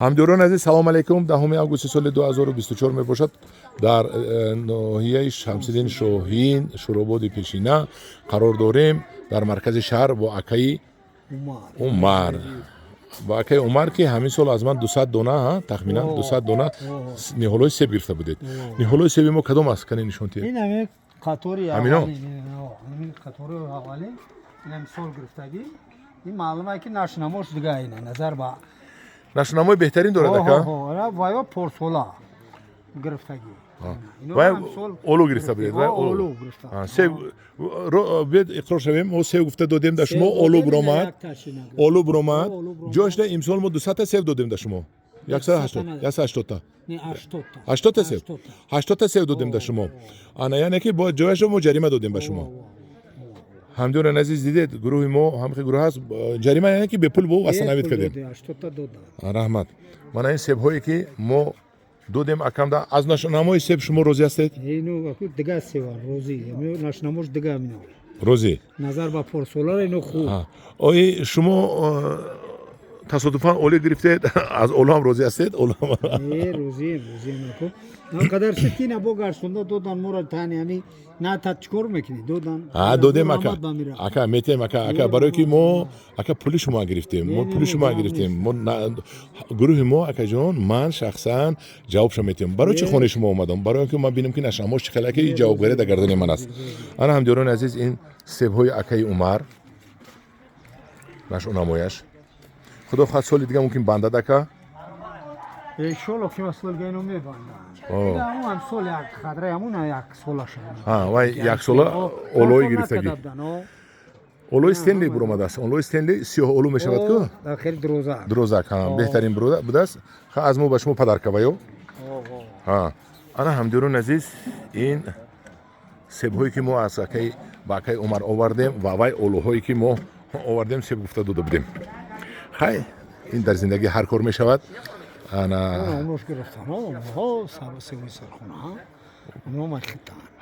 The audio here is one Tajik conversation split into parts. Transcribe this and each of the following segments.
Ҳамдиёрони азиз, салом алейкум. 10 августи соли 2024 мебошад. Дар ноҳияи Шамсиддин Шоҳин, Шурободи пешина қарор дорем, дар маркази шаҳр бо акаи Умар, бо акаи Умар, ки ҳамин сол аз ман 200 дона, тахминан 200 дона ниҳолҳои себ гирифта будед. Ниҳолҳои себи мо кадом аст? Кане, нишон диҳед. Ҳамино? Қатори аввалин, инам сол гирифтагӣ. Ин маълума, ки нашунамош дига ина назар ба Нашунамои беҳтарин дорад, ака. Ваё порсола гирифтагӣ. Вай олу гирифта будед? Биёд, иқрор шавем: мо сев гуфта додем да шумо, олу биромад, олу биромад. Ҷошда имсол мо 200-та сев додем да шумо, 180-та, 80-та сев, 80-та сев додем да шумо. Ана, яъне ки бо ҷояшо мо ҷарима додем ба шумо. Ҳамдиёрон азиз, дидед, гурӯҳи мо ҳамхи гурӯҳ ҳаст. Ҷарима, яъне ки бепул бо восстановить кардем. Раҳмат. Мана ин себҳое, ки мо додем акамда. Аз нашунамои себ шумо розӣ ҳастед? Дига сева розӣ, нашунамош дига. Розӣ. Назар ба порсолара ино хуб. Ои шумо тасодуфан олӣ гирифтед, аз олу ҳам розӣ ҳастед? Розием, розием. Қадар шитина бо гарсонда додан моро тани ами на та чикор мекунӣ, додан. Додем, ака, ака, метем, ака, ака, барое ки мо, ака, пули шумо гирифтем, мо пули шумо гирифтем. Мо гурӯҳи мо, акаҷон, ман шахсан ҷавобшо метиҳам. Барои чӣ хонаи шумо омадам? Барои он ки ман бинам, ки нашамош чӣ хел, ака. И ҷавобгарӣ дар гардани ман аст. Ана, ҳамдиёрони азиз, ин себҳои акаи Умар, нашунамояш, худо хоҳад, соли дига мумкин бандад, ака. Иншолло, ки масол ино мебандад. Ҳамун сол як хадра, ҳамун як солаша. Вай яксола олои гирифтагӣ, олои Стенли буромадааст. Олои Стенли сиёҳ олу мешавад ку. Хеле дурозак. Дурозак беҳтарин будааст. Аз мо ба шумо подарка ваё. Ана, ҳамдиёрони азиз, ин себҳое, ки мо аз акаи ба акаи Умар овардем, ва вай олуҳое, ки мо овардем, себ гуфта дода будем. Хай, ин дар зиндагӣ ҳар кор мешавад. Ана. Умрош гирифтан севи сархона.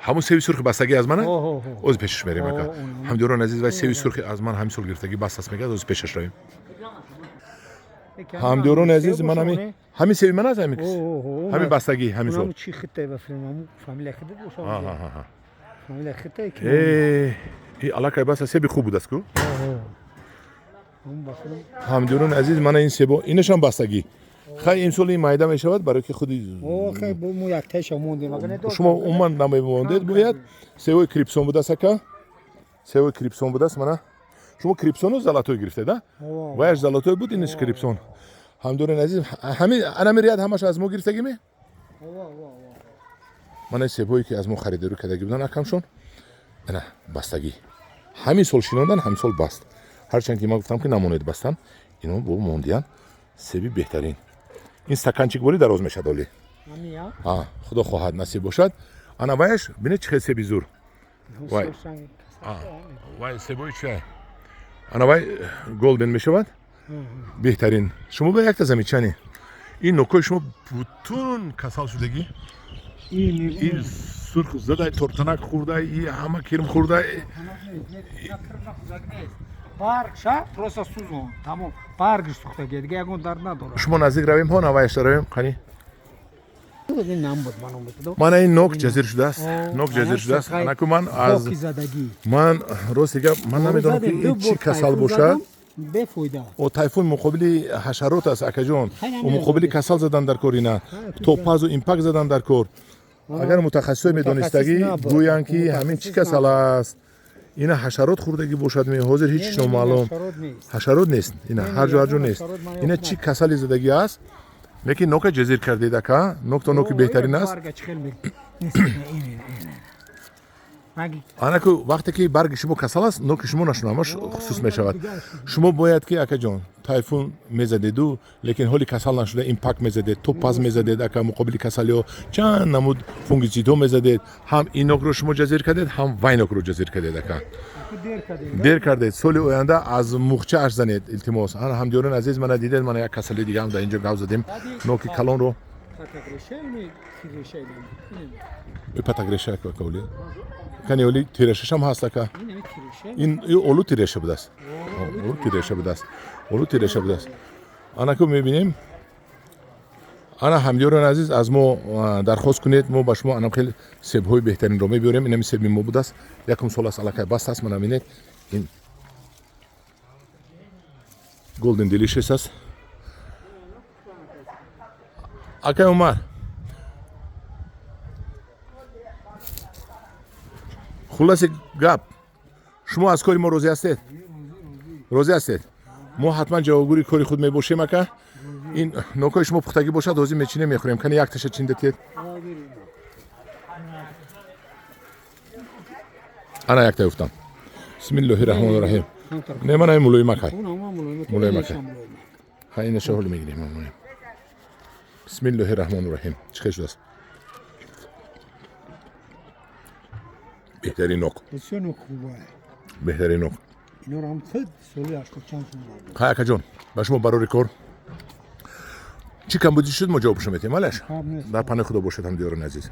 Ҳамун севи сурхи бастагӣ аз мана оз пешаш мерем, ака. Ҳамдиёрони азиз, вай севи сурхи аз ман ҳамин сол гирифтагӣ баст аст, мегӯяд, оз пешаш равем. Ҳамдиёрони азиз, ман ҳамин севи ман аст, ҳамин бастагӣ ҳамин сол. Чи хитай ба фамилия хита боша, фамилия хитай. И аллакай баста, себи хуб будааст ку. Ҳамдиёрони азиз, мана ин себо, инашам бастагӣ. Хай, имсол ин майда мешавад, барои ки худи шумо умуман намемондед. Бояд севои крипсон будааст, ака, севои крипсон будааст. Мана, шумо крипсону золотой гирифтед, а ваяш золотой буд, инаш крипсон. Ҳамдиёрони азиз, анами ряд ҳамаш аз мо гирифтагиме. Мана себҳое, ки аз мо харидорӣ кардагӣ буданд, акамшон. Ана, бастагӣ ҳамин сол шинондан, ҳамин сол баст. Ҳарчанд ки ман гуфтам, ки намонед бастан, ино бо мондиян. Себи беҳтарин ин стаканчик боли дароз мешавад оли. Худо хоҳад, насиб бошад. Ана ваяш бинед, чӣ хел себи зур. Вай вай себои чия? Ана вай голден мешавад, беҳтарин. Шумо ба якта замечание: ин нокои шумо бутун касал шудагӣ, ин сурх задай, тортанак хӯрдай, и ҳама кирм хӯрдай. Баргша просто сӯзон, тамом, баргш сӯхтагӣ, дига ягон дард надорад. Шумо наздик равем, ҳо, наваяшта равем, қани. Мана ин нок ҷазир шудааст, нок ҷазир шудааст. Анаку, ман аз ман, рости гап, ман намедонам, ки ин чӣ касал бошад. Бефоида. О, Тайфун муқобили ҳашарот аст, акаҷон. О, муқобили касал задан дар кор, ина Топазу Импак задан дар кор. Агар мутахассисои медонистагӣ гӯянд, ки ҳамин чӣ касал аст, ина ҳашарот хӯрдагӣ бошад ме, ҳозир ҳеҷ чиз номаълум. Ҳашарот нест, ина ҳар ҷо, ҳар ҷо нест. Ина чӣ касали задагӣ аст, лекин нока ҷазир кардед, ака, нок то ноки беҳтарин аст. Анаку, вақте ки барги шумо касал аст, ноки шумо нашунамаш хусус мешавад. Шумо бояд ки, акаҷон, Тайфун мезадеду, лекин ҳоли касал нашуда Импак мезадед, Топаз мезадед, ака, муқобили касалиҳо чанд намуд фунгицидҳо мезадед. Ҳам ин нокро шумо ҷазир кардед, ҳам вай нокро ҷазир кардед, ака, дер кардед. Соли оянда аз мухчааш занед, илтимос. Ана, ҳамдиёрони азиз, мана дидед, мана як касали дигаам дар инҷо гав задем, ноки калонро. Патагреша каоли кани, оли тирешашам ҳаст, ака. Ин олу тиреша будааст, олу тиреша будааст, олу тиреша будааст. Анаку, мебинем. Ана, ҳамдиёрони азиз, аз мо дархост кунед, мо ба шумо анам хеле себҳои беҳтаринро мебиёрем. Инами себи мо будааст, якум сол аст, аллакай баст аст. Мана бинед, ин Golden Delicious аст. Акай Умар, хулоси гап, шумо аз кори мо розӣ ҳастед? Розӣ ҳастед? Мо ҳатман ҷавобгӯри кори худ мебошем, ака. Ин нокҳои шумо пухтагӣ бошад, ҳозир мечинем, мехӯрем. Кани, якташа чинда тиед. Ана, якта ёфтам. Бисмиллоҳи раҳмони раҳим. Не, мана мулоимакай, мулоимакай. Ҳа, инаша ҳоло мегирем. Бисмиллоҳи раҳмони раҳим. Чӣ хел шудааст? Беҳтарин нок. Бисёр нок хубае. Беҳтарин нок. Инора ҳам худ соли 80 чанд сум. Ҳай, акаҷон, ба шумо барори кор. Чӣ камбудӣ шуд, мо ҷавобшо метиҳем, алаш. Дар паноҳи Худо бошед, ҳамдиёрони азиз.